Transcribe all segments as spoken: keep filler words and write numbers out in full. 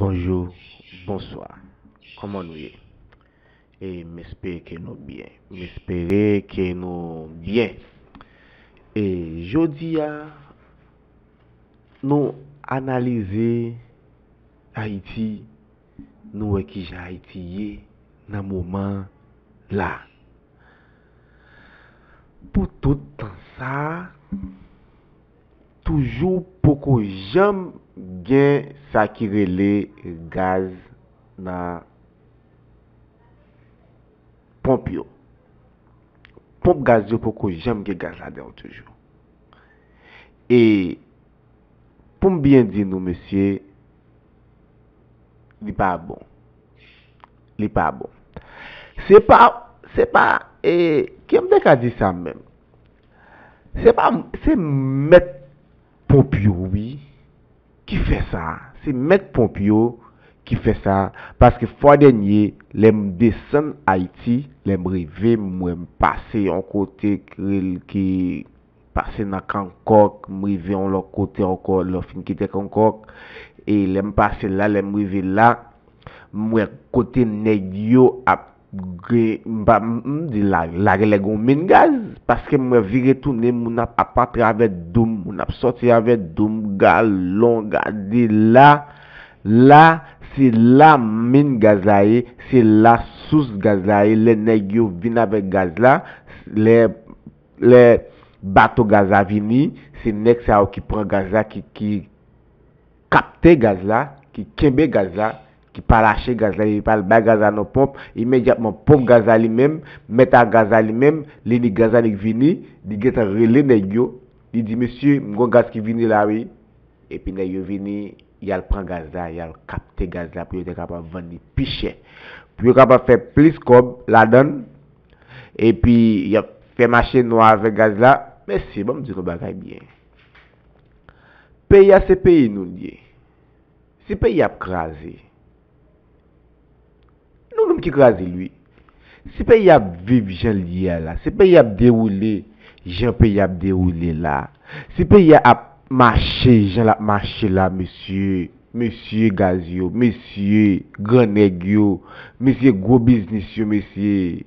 Bonjou, bonswa. Kòman nou ye? E m espere ke nou byen. M espere ke nou byen. E jodi a, nou analize Ayiti, nou wè kijan Ayiti ye nan moman la. Pou tout tan sa a, toujou poko janm gen sa ki rele gaz nan ponp yo. Ponp gaz yo poko janm gen gaz ladan yo toujou. E pou m byen di nou, mesye, li pa bon. Li pa bon. Se pa, se pa, e, ki m te ka di sa menm? Se pa, se mèt ponp yo, wi, ki fè sa. Se mèt ponp yo ki fè sa. Paske fwa dènye, lè m desann Ayiti, lè m rive, m wè m pase yon kote ki, ki pase nan Kankòk, m rive yon lòt kote ankò, lè w fin kite Kankòk. E lè m pase la, lè m rive la, m wè kote nèg yo ap gen, m pa, m, m di la, la genlè gon min gaz, paske m wè vire tounen, moun ap, ap antre avè doum, moun ap sòti avè doum, galon, gade la, la, se la min gaz la ye, se la sous gaz la ye, lè nèg yo vin avèk gaz la, lè, lè bato gaz la vini, se nèg sa yo ki pran gaz la, ki, ki kapte gaz la, ki kenbe gaz la, ki pa lache gaz la, epi al bay gaz la nan ponp, imedyatman ponp gaz la li menm, mèt a gaz la li menm, li ni gaz la li vini, li gentan rele nèg yo, li di, "Mesye, m gon gaz ki vini la wi." Epi nèg yo vini, y al pran gaz la, y al kapte gaz la pou yo te kapab vann li pi chè. Pou yo kapab fè plis kòb ladan l, epi y ap fè mache nwa avèk gaz la. Mesye, ban m di nou bagay byen. Peyi a se peyi nou l ye. Si peyi a ap kraze, nou menm ki kraze l wi. Si peyi a ap viv jan l ye a la, si peyi a ap dewoule jan peyi a ap dewoule la, si peyi a ap mache jan l ap mache la, mesye, mesye gaz yo, mesye gran nèg yo, mesye gwo biznis yo, mesye,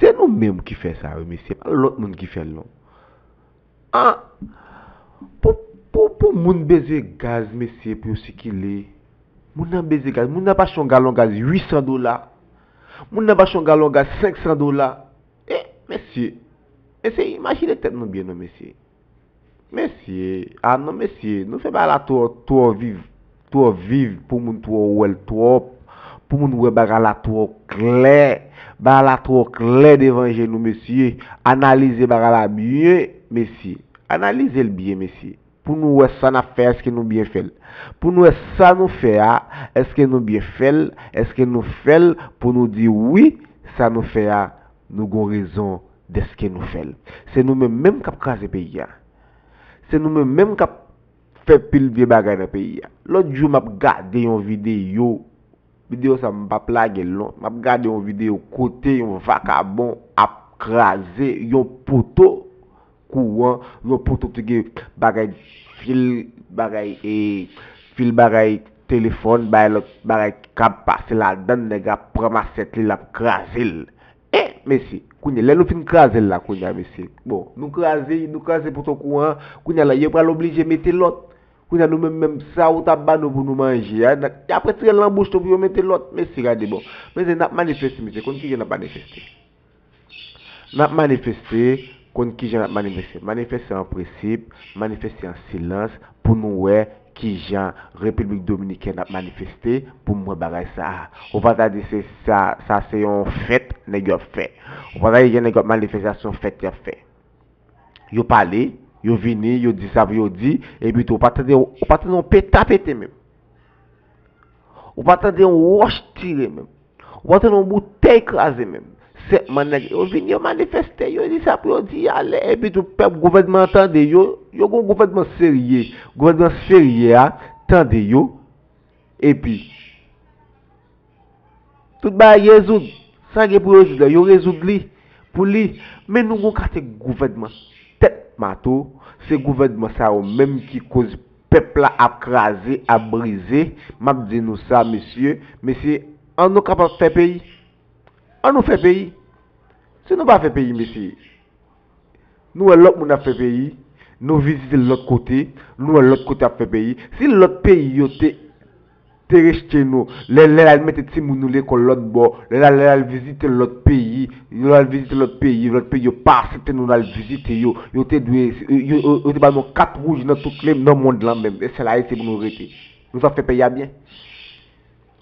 se nou menm ki fè sa wi, mesye, pa lòt moun ki fè l non. An, pou, pou, pou moun bezwen gaz, mesye, pou yo sikile, moun nan bezwen gaz. Moun nan pa achte yon galon gaz uit san dola. Moun nan pa achte yon galon gaz senk san dola. E, mesye, mesye, imajine tèt nou byen non, mesye. Mesye, a non, mesye, nou fè bagay la twò, twò viv. Twò viv, pou moun twò wè l twòp, pou moun wè bagay la twò klè. Bagay la twò klè devan je nou, mesye. Analize bagay la byen, mesye. Analize l byen, mesye. Pou nou wè sa n ap fè a, èske nou byen fè l. Pou nou wè sa nou fè a, èske nou byen fè l, èske nou fè l pou nou di wi, sa nou fè a, nou gon rezon dèske nou fè l. Se nou menm menm k ap kraze peyi a. Se nou menm menm k ap fè pil vye bagay nan peyi a. Lòt jou, m ap gade yon videyo. Videyo sa, m p ap lage l non. M ap gade yon videyo kote yon vakabon ap kraze yon poto kouran, yon poto ki gen bagay fil, bagay, e, fil bagay telefòn, bagay lòt bagay k ap pase ladan l, nèg ap pran masyèt li, l ap kraze l. E, mesye, kounye a, lè nou fin kraze l la, kounye a, mesye, bon, nou kraze, nou kraze poto kouran an, kounye a la, yo pral oblije mete lòt. Kounye a, nou menm, menm sa ou t ap ba nou pou nou manje a, n-, y ap retire l nan bouch nou pou yo mete lòt. Mesye, gade bon. Mesye, n ap manifeste, mesye, konn kijan n ap manifeste. N ap manifeste, konn kijan n ap manifeste. Manifeste an prensip, manifeste an silans, pou nou wè kijan Repiblik Dominikèn ap manifeste, pou m wè bagay sa a. Ou pa ta di se sa, sa se yon fèt nèg yo ap fè. Ou pa ta di jan nèg yo ap manifeste a se yon fèt y ap fè. Yo pale, yo vini, yo di sa pou yo di, epi tou, ou pa tande, ou pa tande yon peta pete menm. Ou pa tande yon wòch tire menm. Ou pa tande yon boutèy kraze menm. Senpman nèg yo vini, yo manifeste, yo di sa pou yo di, ale, epi tou pèp, gouvènman an tande yo, yo gon gouvènman serye. Gouvènman serye a tande yo, epi tout bagay rezoud. Sa gen pou yo rezoud la, yo rezoud li pou li. Men nou gon kate gouvènman tèt mato, se gouvènman sa yo menm ki koz Pèp la ap kraze, ap brize. M ap di nou sa, mesye, mesye, an nou kapab fè peyi. An nou fè peyi. Si nou pa fè peyi, mesye, nou wè lòt moun ap fè peyi, nou vizite lòt kote, nou wè lòt kote ap fè peyi. Si lòt peyi yo te, te rejte nou, lè, lè l al mete timoun nou lekòl lòt bò, lè l al, lè l al vizite lòt peyi, lè l al vizite lòt peyi, lòt peyi yo pa aksepte nou al vizite yo, yo te dwe, yo, yo, yo te ba nou kat wouj nan tout le, nan mond lan menm. E sèl Ayiti pou nou rete. Nou t ap fè peyi a byen.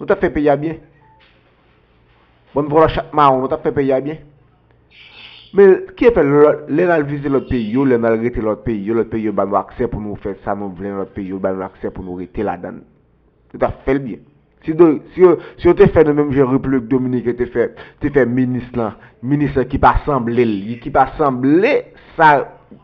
Nou t ap fè peyi a byen. Bann vòlò chat mawon, nou t ap fè peyi a byen. Men, ki fè lè, lè n al vizite lòt peyi yo, lè n al rete lòt peyi yo, lòt peyi yo ba nou aksè pou nou fè sa nou vle nan lòt peyi yo, ba nou aksè pou nou rete ladan l. Nou t ap fè l byen. Si, do, si, yo, si yo te fè nou menm jan Repiblik Dominiken te fè, te fè minis lan, minis lan ki pa sanble l, ki pa sanble sa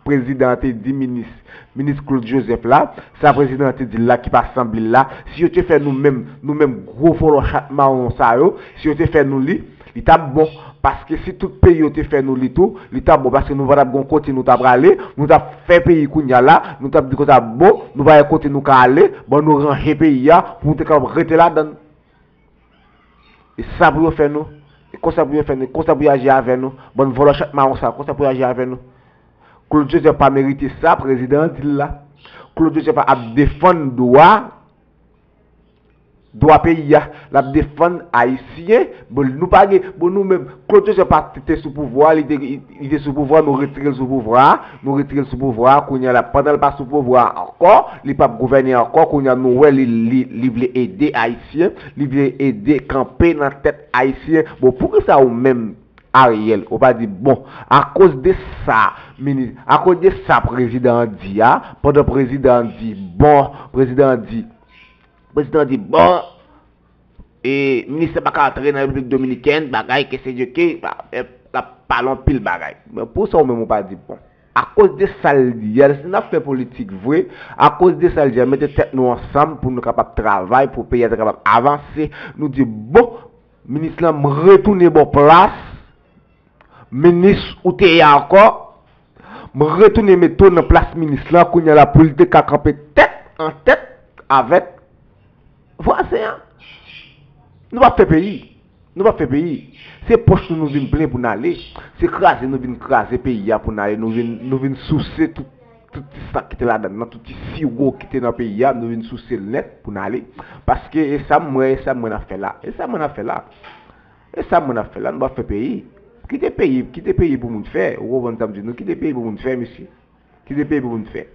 prezidan an te di minis, minis Claude Joseph la, sa prezidan an te di l la ki pa sanble l la, si yo te fè nou menm, nou menm gwo vòlò chat mawon sa yo, si yo te fè nou li, li t ap bon. Paske si tout peyi yo te fè nou li tou, li t ap bon, paske nou pa t ap gen kote nou ta prale, nou t ap fè peyi kounye a la, nou t ap di konsa, bon, nou pa gen kote nou ka ale, bon, nou ranje peyi a pou nou te kapab rete ladan l. E sa pou yo fè nou. E konsa pou yo fè nou. Konsa pou yo aji avè nou. Bann vòlò chat mawon sa, konsa pou yo aji avè nou. Claude Joseph pa merite sa, prezidan an di l la. Claude Joseph ap defann dwa, dwa peyi a. L ap defann Ayisyen. Bon, nou pa gen, bon, nou menm, Claude Joseph pa t-, te sou pouvwa, li te, li te sou pouvwa, nou retire l sou pouvwa, nou retire l sou pouvwa, kounye a la, pandan l pa sou pouvwa ankò, li p ap gouvène ankò, kounye a nou wè li, li, li vle ede Ayisyen, li vle ede kanpe nan tèt Ayisyen. Bon, poukisa ou menm, Ariel, ou pa di, bon, akoz de sa, minis, akoz de sa prezidan an di a, pandan prezidan an di, bon, prezidan an di, prezidan an di, bon, e, minis la pa ka antre nan Repiblik Dominikèn, bagay, ke se Dye ke, ba, e, l ap pale anpil bagay. Men pou sa ou menm ou pa di, bon, akoz de sa l di a, si n ap fè politik vre, akoz de sa l di a, mete tèt nou ansanm pou nou kapab travay, pou peyi a te kapab avanse, nou di, bon, minis lan, m retounen ba w plas minis ou te ye a ankò, m retounen mete w nan plas minis lan, kounye a la pou l te ka kanpe tèt an tèt avèk vwazen an. Nou p ap fè peyi. Nou p ap fè peyi. Se pòch nou nou vin plen pou n ale. Se kraze nou vin kraze peyi a pou n ale. Nou vin, nou vin souse tout, tout ti sa k te ladan l nan, tout ti siwo ki te nan peyi a, nou vin souse l nèt pou n ale. Paske e sa m wè, e sa m wè n ap fè la. E sa m wè n ap fè la. E sa moun ap fè la, nou ap fè peyi. Kite peyi, kite peyi pou moun fè. Ou konprann sa m di nou? Kite peyi pou moun fè, mesye. Kite peyi pou moun fè.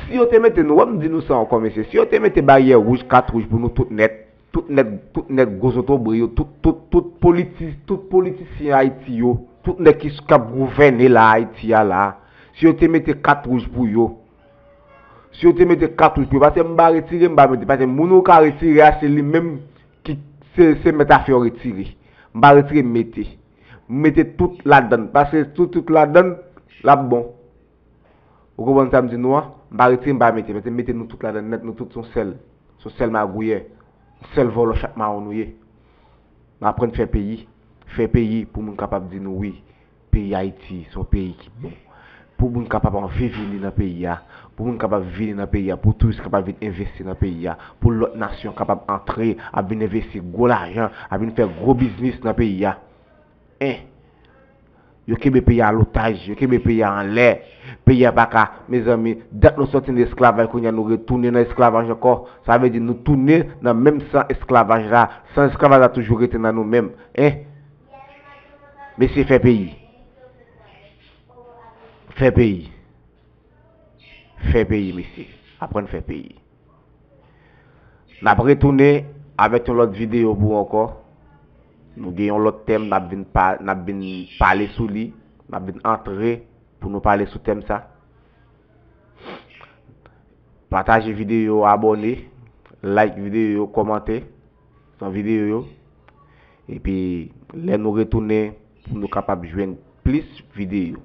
Si yo te mete nou, wè m di nou sa ankò, mesye, si yo te mete baryè wouj, kat wouj pou nou tout nèt, tout nèt, tout nèt gwo zotobre yo, tout, tout, tout politi-, tout politisyen Ayiti yo, tout nèg ki s-, k ap gouvène la Ayiti a la, si yo te mete kat wouj pou yo, si yo te mete kat wouj pou yo, paske m pa retire, m pa mete, paske moun ou ka retire a, se li menm ki se, se mèt afè yo retire. M pa retire, m mete. M mete tout ladann. Paske tout, tout ladann, l ap bon. Ou konprann sa m di nou an? M pa retire, m pa mete. Mete, mete nou tout ladann nèt, nou tout se yon sèl. Se yon sèl magouyè. Yon sèl vòlò chat mawon nou ye. Nou aprann fè peyi. Fè peyi pou moun kapab di nou wi. Peyi Ayiti, se yon peyi ki bon. Pou moun kapab anvi vini nan peyi a, pou moun kapab vini nan peyi a, pou touris kapab vin envesti nan peyi a, pou lòt nasyon kapab antre, ap vin envesti gwo lajan, ap vin fè gwo biznis nan peyi a. En, yo kenbe peyi a an otaj, yo kenbe peyi a anlè. Peyi a pa ka, mezanmi, dat nou sòti nan esklavaj, kounye a nou retounen nan esklavaj ankò. Sa vle di nou tounen nan menm san esklavaj la. San esklavaj la toujou rete nan nou menm. En, mesye, fè peyi. Fè peyi. Fè peyi, mesye. Aprann fè peyi. N ap retounen avèk yon lòt videyo pou ou ankò. Nou gen yon lòt tèm, n ap vin pa-, n ap vin pale sou li. N ap vin antre pou nou pale sou tèm sa. Pataje videyo, abòne, like videyo, kòmante. San videyo yo. Epi, lè nou retounen, pou nou kapab jwenn plis videyo.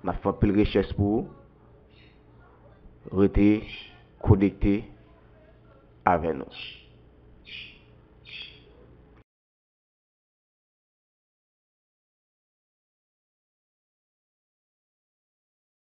N ap fè anpil rechèch pou ou. Rete konekte avè nou.